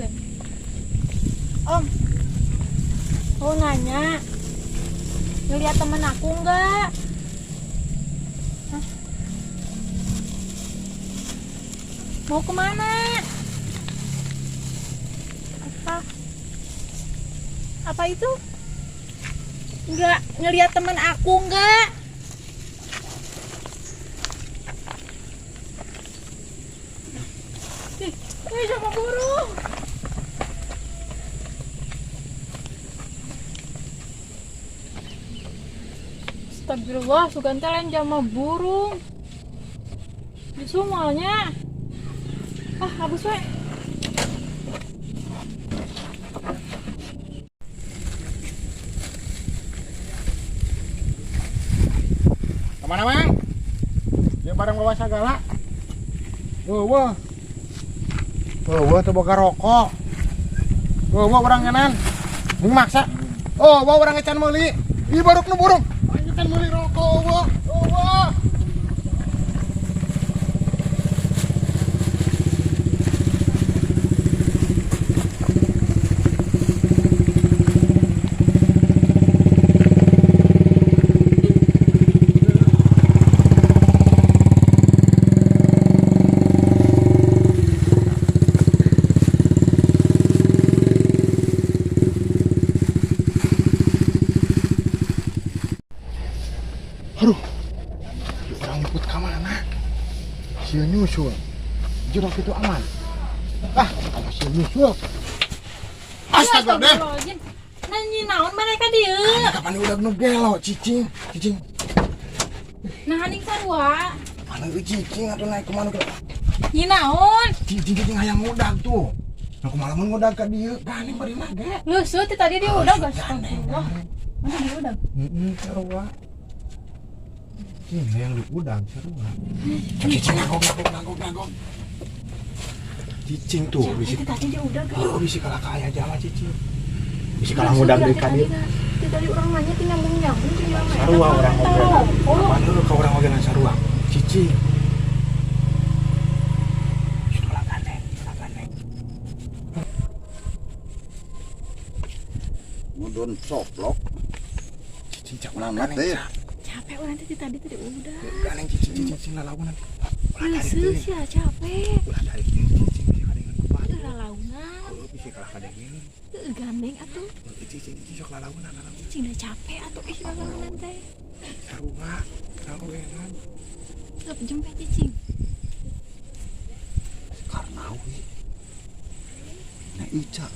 Abuskeun. Om, mau nanya, ngeliat temen aku nggak? Hah? Mau kemana? Apa? Apa itu? Nggak ngeliat temen aku nggak? Ih, ih, sama burung. Astagfirullah, sugan teh lain jama burung. Justru malnya. Ah, abus we. Kemana, Mang? Dia bareng bawa segala. Wah, wah, tuh boga rokok. Wah, orang ngenan. Ini maksa. Oh, wah, orang ngecan meuli. Ih, baruk nu burung. Ngecan meuli rokok, wah. Oh, wah. Aduh, orang nyebut ke mana? Sia nyusul. Jeruk itu aman. Ah, kalau sia nyusul. Astaga deh. Nanya naon mereka dieu? Kapan udah nu gelo cicing, cicing. Nah, haning sarua. Mana euy cicing atuh naik ke mana ke? Nyi naon? Cicing cicing hayang ngudag tuh. Nah, kumaha lamun ngudag ka dieu? Gandeng bari mah ge. Leuseuh ti tadi dia udah gas. Astagfirullah. Mana dia udah? Heeh, sarua. Cing, yang di udang sarua. Cicing nagog nagog nagog nagog. Cicing tuh bisi. Tadi dia udah. Oh, bisi kalah kaya jama cicing. Bisi kalah ngudang deui ka dieu. Ti tadi urang nanya ti nyambung-nyambung ti mah. Sarua urang ngobrol. Mana lu ka urang oge sarua? Cicing. Itu lah gandeng, lah gandeng. Mudun soplok. Cicing cak ulang gandeng. Capek orang tadi tadi tadi udah. Gandeng cicing cicing lalaunan. Leuseuh sia capek. Ulah dari cicing bisi kadengeun ku batur. Lalaunan. Heuh bisi kalah kadengeun. Heuh gandeng atuh. Cicing cicing sok lalaunan lalaunan. Cicing udah capek atuh ih lalaunan teh. Sarua, lalaunan. Sok jempe cicing. Karnawi. Nah Ica.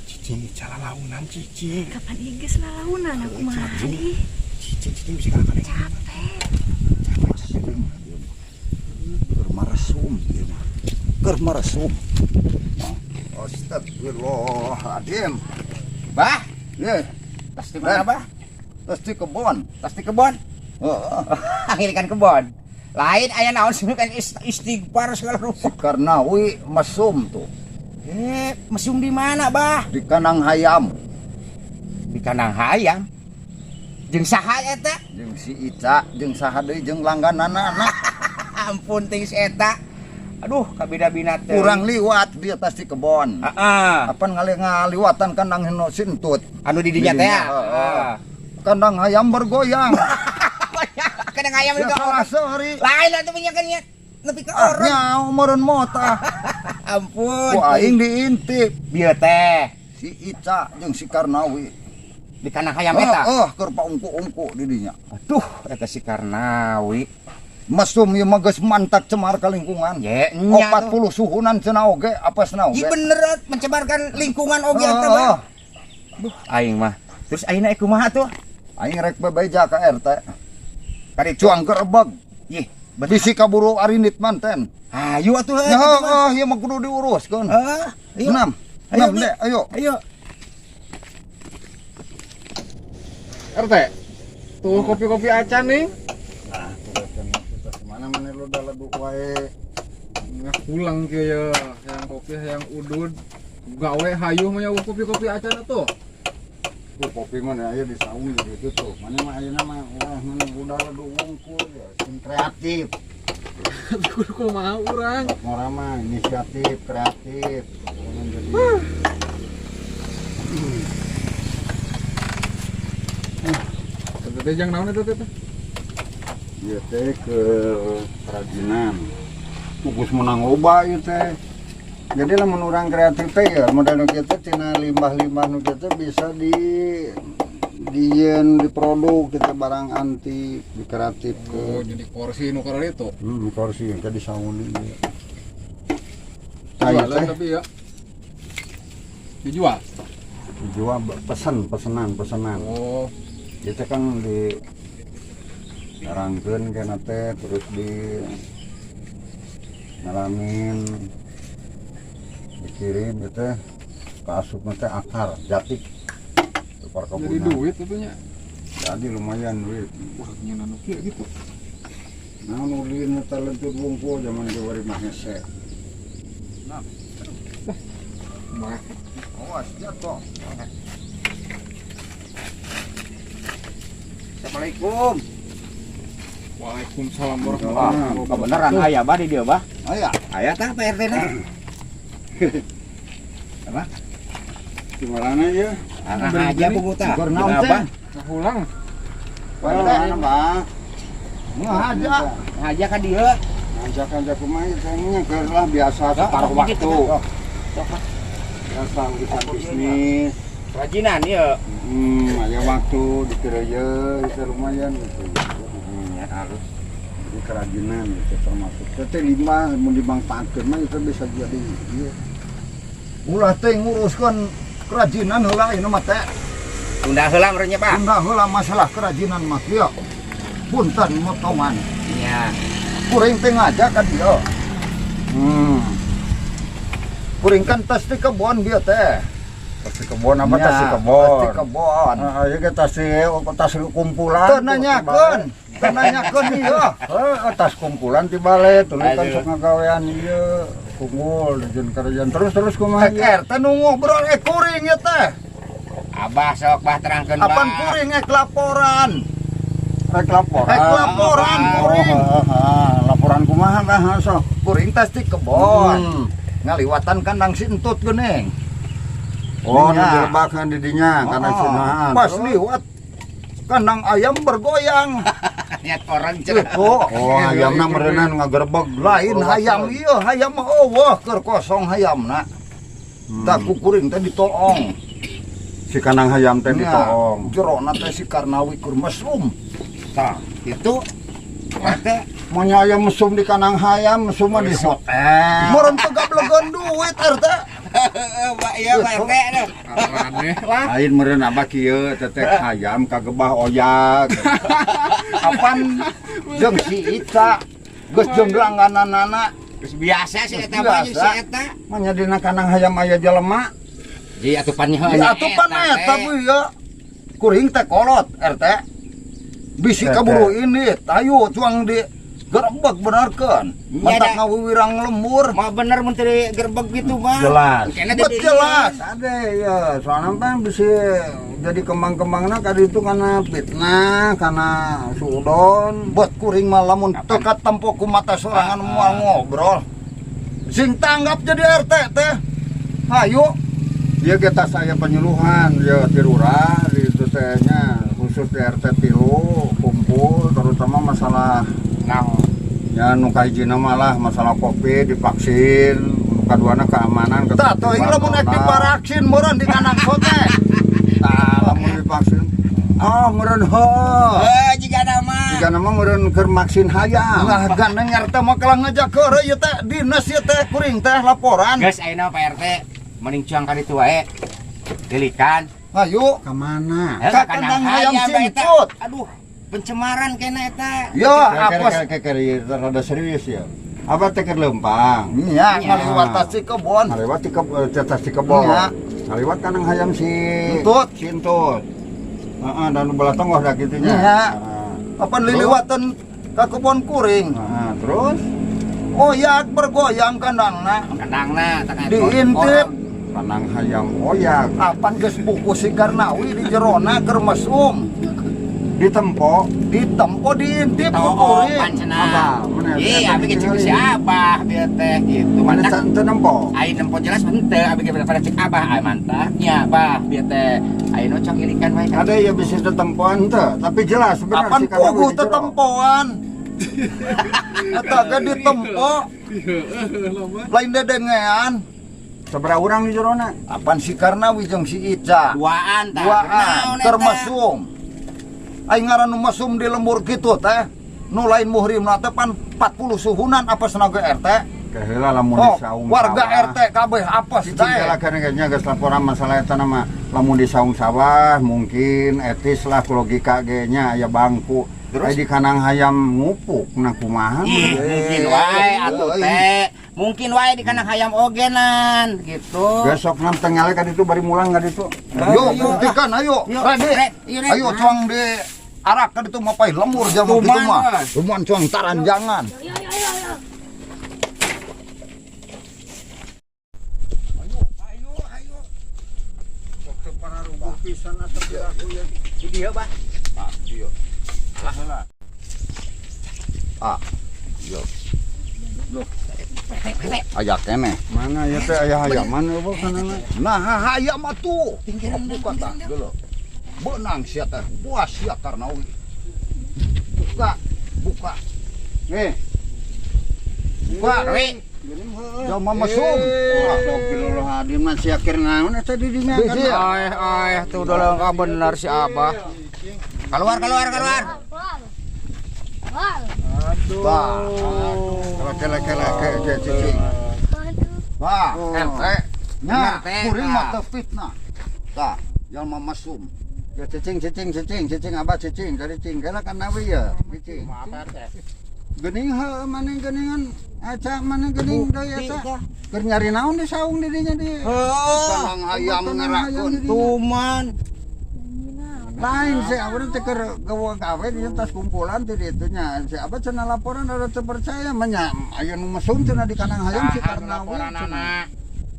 Cicing Ica lalaunan cicing. Kapan ieu geus lalaunan aku mah ih. Cicing cicing bisi kalah kadengeun. Capek. Capek. Keur maresum ieu mah. Keur maresum. Astagfirullahaladzim. Bah, ye. Tas di mana, Bah? Tas di kebon. Tas di kebon? Heeh. Ngirikan kebon. Lain aya naon sih kan istighfar segala rupa. Si Karnawi mesum tuh. Mesum di mana, Bah? Di kandang hayam. Di kandang hayam. Jeung saha eta? Jeung si Ica, jeung saha deui jeung langgananana. Ampun ting si eta. Aduh, kabida-bina teh. Kurang liwat dia tas di kebon. Heeh. Apan ngaliwatan kandang hino sintut. Anu di dinya teh. Heeh. Kandang hayam bergoyang. Kandang hayam juga orang. Sorry. Lain atuh punya kan nya. Nepi ka orang. Nya meureun motah. Ampun. Ku aing diintip. Bieu teh si Ica jeung si Karnawi. Di kandang hayam eta. Heeh, keur paungku-ungku di dinya. Aduh, eta si Karnawi. Mesum ieu mah geus mantak cemar ka lingkungan. Ye, nya 40 suhunan cenah oge apasna oge. Ieu bener mencemarkan lingkungan oge eta mah. Duh, aing mah. Terus ayeuna kumaha tuh? Aing rek bebeja ka RT. Kari cuang gerebeg. Ih, bisi kaburu arinit manten. Ayo atuh heuh. Heeh, ieu mah kudu diuruskeun. Heeh, ayo. Enam. Enam deh, ayo. Ayo. RT. Tuh kopi-kopi acan nih. Nah, mana mana lu udah leduk wae. Nggak pulang kieu ya, yang kopi yang udud. Gawe hayuh mah kopi-kopi acan atuh. Tuh kopi mana aya di saung gitu tuh. Mana mah ayeuna mah wah mana udah ledu wungkul ya, sing kreatif. Kudu kumaha urang. Ngora mah inisiatif, kreatif. Pokoknya jadi Eta teh jang naon eta teh? Ieu teh ke kerajinan. Geus menang loba ieu teh. Jadi lamun urang kreatif teh ya model nu kieu teh tina limbah-limbah nu kieu teh bisa di dijieun diproduk kita barang antik dikreatif ke. Oh, jadi kursi nu karena itu. Kursi yang di saung ieu. Tah ieu Jualan teh tapi ya. Dijual. dijual pesen pesenan pesenan. Oh, Ieu teh kan di narangkeun kana teh terus di ngalamin dikirim ieu teh kaasupna teh akar jati ke jadi perkebunan. duit itunya. Jadi lumayan duit. Wah, nyeuna nu kieu gitu. Nah, nu ulin teh lentut wungkul zaman kiwari mah hese. Mah, Awas jatuh. Assalamualaikum. Waalaikumsalam Wah, warahmatullahi wabarakatuh. kebenaran aya bah di dieu bah. Aya, Aya tah Pak RT na. di mana ya? Arah aja buku tah. Bogor naon Kenapa? teh? Nah, pulang. Mana Bang? Ngaja. Ngaja ka dieu. Ngajak-ngajak kumaha sayangnya keur lah biasa separuh waktu. Biasa urusan bisnis. Kerajinan ieu. Aya waktu dikereje itu lumayan gitu. Ya harus. Jadi kerajinan gitu termasuk. Teh limbah mun dimanfaatkeun mah itu bisa jadi ieu. Ulah teh nguruskeun kerajinan heula ieu mah teh. Tunda heula meureun nya, Pak. Tunda heula masalah kerajinan mah kieu. Punten motongan. Nya. Kuring teh ngajak ka dieu. Kuring kan tas di kebon dia teh. Tas di kebon apa Ya, tas di kebon? Tas di kebon. Ah, ieu ge tas di tas kumpulan. Teu nanyakeun, teu nanyakeun ieu. Heeh, tas kumpulan ti bale tuluy kan Aduh. sok ngagawean ieu kumpul dijieun kerjaan terus terus kumaha Ek ieu? RT nu ngobrol ek kuring ieu teh. Abah sok bah terangkeun bah. Apan kuring ek laporan. Rek laporan. Rek laporan kuring. Oh, heeh, laporan kumaha bah sok. Kuring tas di kebon. Ngaliwatan kandang si entut geuning. Oh, nu Nya. dilebakeun di dinya kana Oh, sinahan. pas liwat kandang ayam bergoyang. Niat orang cenah. Gitu. Oh, ayamna meureunnan ngagerebeg. Lain hayam ieu, hayam mah eueuh keur kosong hayamna. Tak ku kuring teh ditoong. Si kandang hayam teh Nya, ditoong. Jerona teh si Karnawi keur mesum. Tah, itu RT Maunya ayam mesum di kandang hayam, mesum mah di hotel. Meureun teu gablegeun duit RT. Pak iya Pak RT deh. Aneh lah. Lain meureun abah kieu tetek hayam kagebah oyak. Apan jeung si Ica geus jeung langgananana. Terus biasa sih Geus eta mah jeung si biasa. eta. Manya dina kandang hayam aya jelema. Jadi atupan nya Di atupan eta bu ieu. Kuring teh kolot RT. Bisi Teh, kaburu ini, ayo cuang di gerebek benarkeun. Iya, Mantak dah. ngawiwirang lembur. Mah bener mun teu gerbeg gitu mah. Jelas. Kayaknya Bet jelas. Ade ya, soalnya kan bisa jadi kembang-kembangna kali itu karena fitnah, karena suudon. Buat kuring mah lamun teu katempo ku mata sorangan moal ngobrol. Sing tanggap jadi RT teh. Ayo, Dia kita saya penyuluhan, ya di lurah, di itu tehnya khusus di RT 3 kumpul terutama masalah Nah, ya nu kahijina malah masalah Covid divaksin, nu kaduana keamanan tah teuing lamun ek diparaksin meureun di kandang sote. Tah lamun divaksin. Oh, meureun heuh. eh jika nama. Jika nama meureun keur vaksin hayam. Lah gandeng RT mah kalah ngajak heureuy ieu teh dinas ieu teh kuring teh laporan. Geus ayeuna Pak RT mending cuang ka ditu wae. Dilikan. Ayo. Ka mana? Eh, Ka kandang hayam eta. sintut. Aduh, pencemaran kena eta. Yo, apa Kayak rada serius ya. Apa teh keur leumpang? Nya, Nya. ngaliwat si kebon. Ngaliwat di cetas di kebon. Nya. Ngaliwat kandang hayam si Entut. Si entut. Heeh, dan belah tengah dah kitu nya. Nya. Heeh. Apa liliwatan ka kebon kuring. Heeh, terus Oyak bergoyang kandangna. Kandangna tah Diintip. Kandang hayam oyak. Apan geus buku si Karnawi di jerona keur mesum. Ditempo. Ditempo diintip ku Oh, kuring. pan cenah. Abah, mana? Iya, abi ge cek si Abah bieu teh gitu. Mana Mantap. teu nempo? Aing nempo jelas henteu abi ge pada cek Abah, ai mantapnya Bah bieu teh. Ayeuna cok ilikan wae kan. Ada ya bisa tetempoan teu, tapi jelas benar Apan si Karnawi puguh di jero. tetempoan. Eta ge ditempo. Lain dedengean. Sabaraha urang di jerona? Apan si Karnawi jeung si Ica. Duaan tah. Duaan Naon eta? keur mesum. Aing ngaran nu mesum di lembur kitu teh. Nu lain muhrimna teh pan 40 suhunan apa ge RT. Keheula lamun Oh, di saung warga sawah. RT kabeh apes Cicing teh. kala kayaknya geus laporan masalah eta nama lamun di saung sawah mungkin etis lah ku logika ge nya aya bangku. Terus? Aya di kandang hayam ngupuk nah kumaha? Ih, mungkin wae atuh teh. Mungkin wae di kandang hayam oge nan gitu. Besok nam tengah ka ditu bari mulang ka ditu. Yo, buktikan ayo. Yuk, Ready. Rek, yuk, Rek. Ayo cuang di arak ka ditu mah paeh lembur jamu kitu Tuman, mah. wah. Tuman cuang taranjangan. Ayo ayo ayo ayo. Ayo ayo. Sok teu pararuguh pisan asa piraku ya. Di dieu, Bah. Ah, iya. Heula. Ah. Yo. Loh. Aya keneh. Mana ya teh aya hayaman eueuh kanana. Nah, hayam atuh. Buka tah geuleuh. Beunang sia teh. Puas sia Karnawi. Buka, buka. Nih, Buka. Wi. Jalma mesum. Astagfirullahaladzim mah sia keur naon eta di dinya kan. Bisi. Ay, ay, tuh udah nggak bener si Abah. Keluar, keluar, keluar. Keluar. Keluar. Tah. Kele kele kele ke cicing. Aduh. Wah, Oh. RT. Nya, RT, kuring mah tah. teu fitnah. Tah, jalma mesum. Ya cicing cicing cicing cicing abah cicing dari cicing kela kan nawi ya cicing. Maaf RT. Geuning heuh maneh geuningan aca maneh geuning deui eta. Keur nyari naon di saung di dinya di. Heeh. Kandang hayam ngerakeun. Tuman. Lain sih abah teh keur gawe di tas kumpulan ti ditu nya. Si abah cenah laporan ada teu percaya mah nya aya nu mesum cenah di kandang hayam si Saha nu Karnawi. laporan cenah. anak.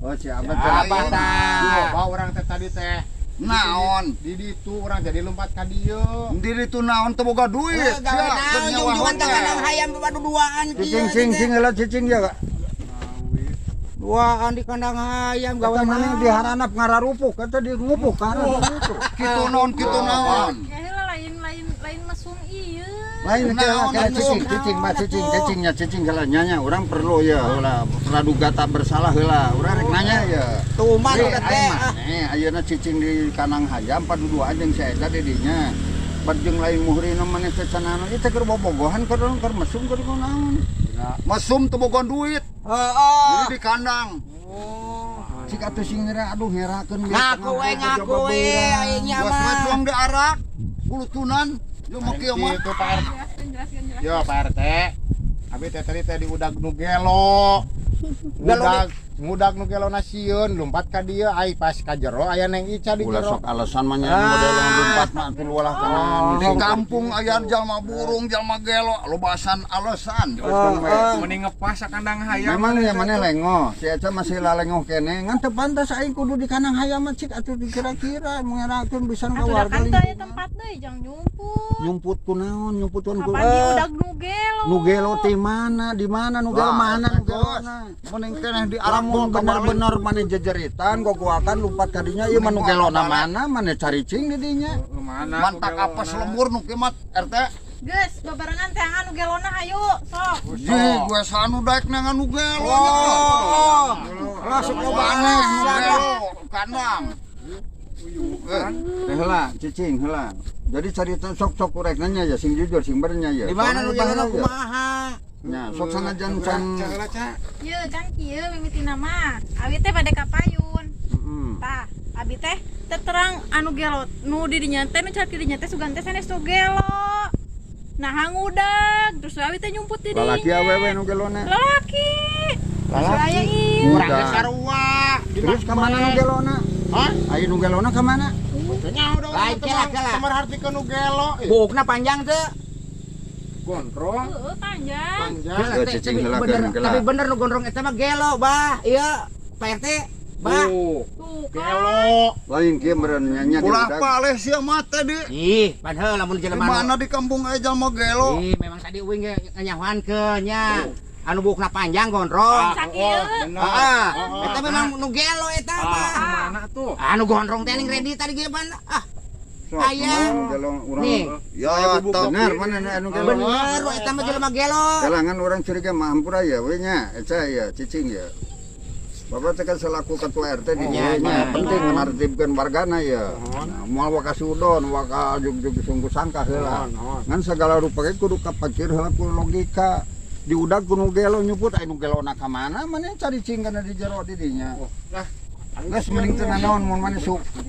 Oh si abah cenah. Abah tah. Loba urang teh tadi teh. Naon? Di ditu urang jadi lompat ka dieu. Di ditu naon teu boga duit. Eh, gawe Sia, naon keur nyawa jungjungan teh hotel. kandang hayam duaan kieu. Cicing cing cing heula cicing ya. Kak. Duaan di kandang hayam gawe Gawe mana naon. di haranap ngararupuk eta di ngupuk ka haranap itu. Kitu naon, kitu naon. Ya heula lain lain lain mesum ieu. Lain Naon, kela atuh? cicing cicing mah cicing cicingnya cicing heula nyanya urang perlu ya heula praduga tak bersalah heula urang rek nanya ya. Tuman Eh, udah teh. aing mah, eh, ayeuna cicing di kandang hayam paduduaan jeung si eta di dinya. Bad jeung lain muhrina maneh teh cenah ieu teh keur bobogohan keur keur mesum keur naon. Mesum teu boga duit. Heeh. Jadi di kandang. Cik atuh sing ngera aduh ngerakeun ge. Ngaku we ngaku we aing nya Geus mah. we cuang di arak. Bulutunan. Yo mah kieu mah. Itu Pak RT. Jelaskeun jelaskeun jelaskeun. Yo Pak RT. Abi teh tadi teh di udag nu gelo. Ngudag ngudag nu gelo na sieun lompat ka dieu ai pas ka jero aya Neng Ica di Ulah jero. sok alasan mah nya model lompat mah atuh ulah kana. Di kampung aya jalma burung, jalma gelo, lobasan alasan. Mending ngepas sa kandang hayam. Memang ya mana lengoh, si Eca masih lalengoh kene. Ngan teu pantas aing kudu di kandang hayam mah cik atuh dikira-kira mengerakeun bisa ka Atuh da warga kan teu aya lingkungan. tempat deui jang nyumput. Nyumput ku naon, nyumput ku Kapan di udag nu gelo. Nu gelo ti mana, di mana nu gelo Wah, mana nu geus. gelona. Mending keneh di arak Lamun bener-bener mana jejeritan gogoakan lumpat ka dinya ieu mah nu gelona mana, mana caricing di dinya. Mana? Mantak apes lembur nu kieu mah RT. Geus babarengan teangan nu gelona hayu sok. Ji, gue sanu daek neangan nu gelo. Oh. Langsung Loba loba aneh nu alasan. gelo kandang. Eh, Eh heula, cicing heula. Jadi carita sok-sok urek nanya ya sing jujur sing bener ya. Di mana nu Soalnya gelona bahaya. kumaha? Nya, sok sanajan can Heula Ca. Ye kan kieu mimitina mah. Abi teh bade ka payun. Heeh. Tah, abi teh terang anu gelo nu di dinya teh nu cari di dinya teh sugan teh sanes nu gelo. Nah, ngudag terus abi teh nyumput di dinya. Lalaki awewe nu gelona. Lalaki. Lalaki. Saya ieu. Urang ge sarua. Terus ka mana nu gelona? Hah? Ayo nu gelona ka mana? Nya udah Lain, kela, kela. merhartikeun nu gelo. Ih, Bukna panjang teu. Gondrong Heeh, panjang. panjang. Ya, cicing heula Bener, keun, heula. tapi bener nu gondrong eta mah gelo, Bah. Iya, Pak RT. Bah. Tuh, Tuh kan. gelo. Lain kieu meureun nya nya Ulah diudag. paleh sia mah tadi. Ih, pan heula lamun Di jelema. mana di kampung aya jalma gelo? Ih, memang tadi uing ge nganyahoankeun nya. Anu buukna panjang gondrong. Sakieu. Bener. Ah, eta memang nu gelo eta mah. Mana tuh? Anu gondrong teh ning ready tadi ge pan. Ah, Sok, Aya. mana gelo urang. Nih. Ya, tah. Bener mana anu gelo. Bener eta mah jelema gelo. Kalangan orang curiga mah hampura ya we nya, eta ya cicing ya. Bapak teh kan selaku ketua RT di Ya, dieu nya, ya. penting menertibkeun wargana ya. Nah, moal waka sudon, waka jug-jug sungguh sangka heula. Ngan segala rupa ge kudu kapikir heula ku logika. Diudag ku nu gelo nyuput aya nu gelona ka mana maneh cari cing kana di jero di dinya. Lah, Geus mending teu nanaon mun maneh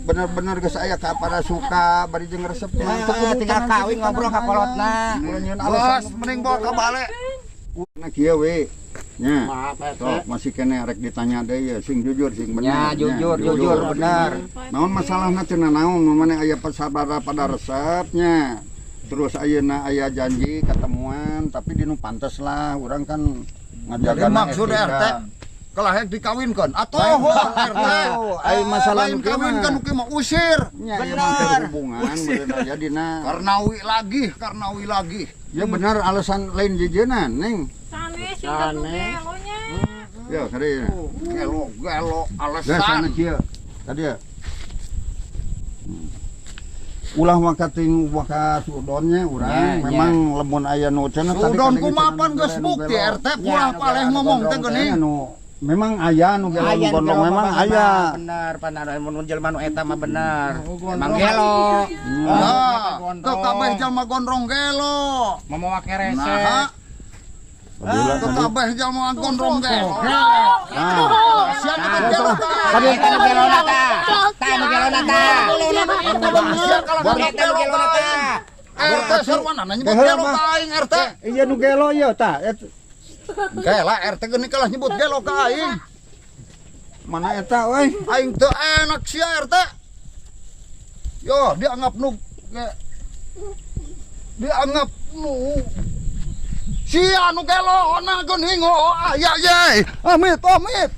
bener-bener geus aya ka pada suka bari jeung resep mah. Teu kudu Tinggal tenan kawin gitu ngobrol ka kana kolotna. hayang. Nyieun Bos, alasan mending bawa ka bale. Nah kieu we. Nya. Maaf RT. Sok masih kene rek ditanya deui ya sing jujur sing bener. Ya, jujur, jujur bener. Naon masalahna teu nanaon mun maneh aya pasabara pada resepnya. Terus ayeuna aya janji ketemuan tapi di nu pantes lah urang kan ngajaga Jadi maksud RT kalah hek dikawinkeun atuh RT. Ai masalah Lain nu kieu mah. kawinkeun nu kieu mah usir. Nya ieu mah teu hubungan meureun aya dina. Karnawi lagi, karnawi lagi. Ya bener alasan lain jejeunan Neng. Sanes sih nu gelonya. Ya kade. Gelo, gelo Geus sana alasan. kieu. Tadi ya. Ulah waka ting waka sudonnya urang Ya, ya. memang lamun aya nu cenah tadi Sudon kadang kumaha cenah pan nu geus gelo, nu bukti gelo. RT pulah Ya, paleh nu ngomong teh gondrong geuning. Anu memang aya nu gelo nu Aya nu gondrong gelo memang mah aya. Bener, pan anu mun jelema nu eta mah bener. Emang gelo. Ya, teu kabeh jalma gondrong gelo. Mau make resek. Nah, Apabila teu tadi kabeh jalma gondrong gelo. Nah, Sia nyebut gelo ka Tadi eta nu gelona tah. Tah nu gelona tah. Sia kalah nyebut Eta nu gelo gelona ka aing. tah. RT sarwana nyebut Heula gelo mah. ka aing RT. Iya nu gelo ieu tah. Gela RT geuning kalah nyebut gelo ka aing. Mana eta euy? Aing teu enak sia RT. Yo, dianggap nu dianggap nu sia nu gelo na geuning oh aya ye. Amit amit.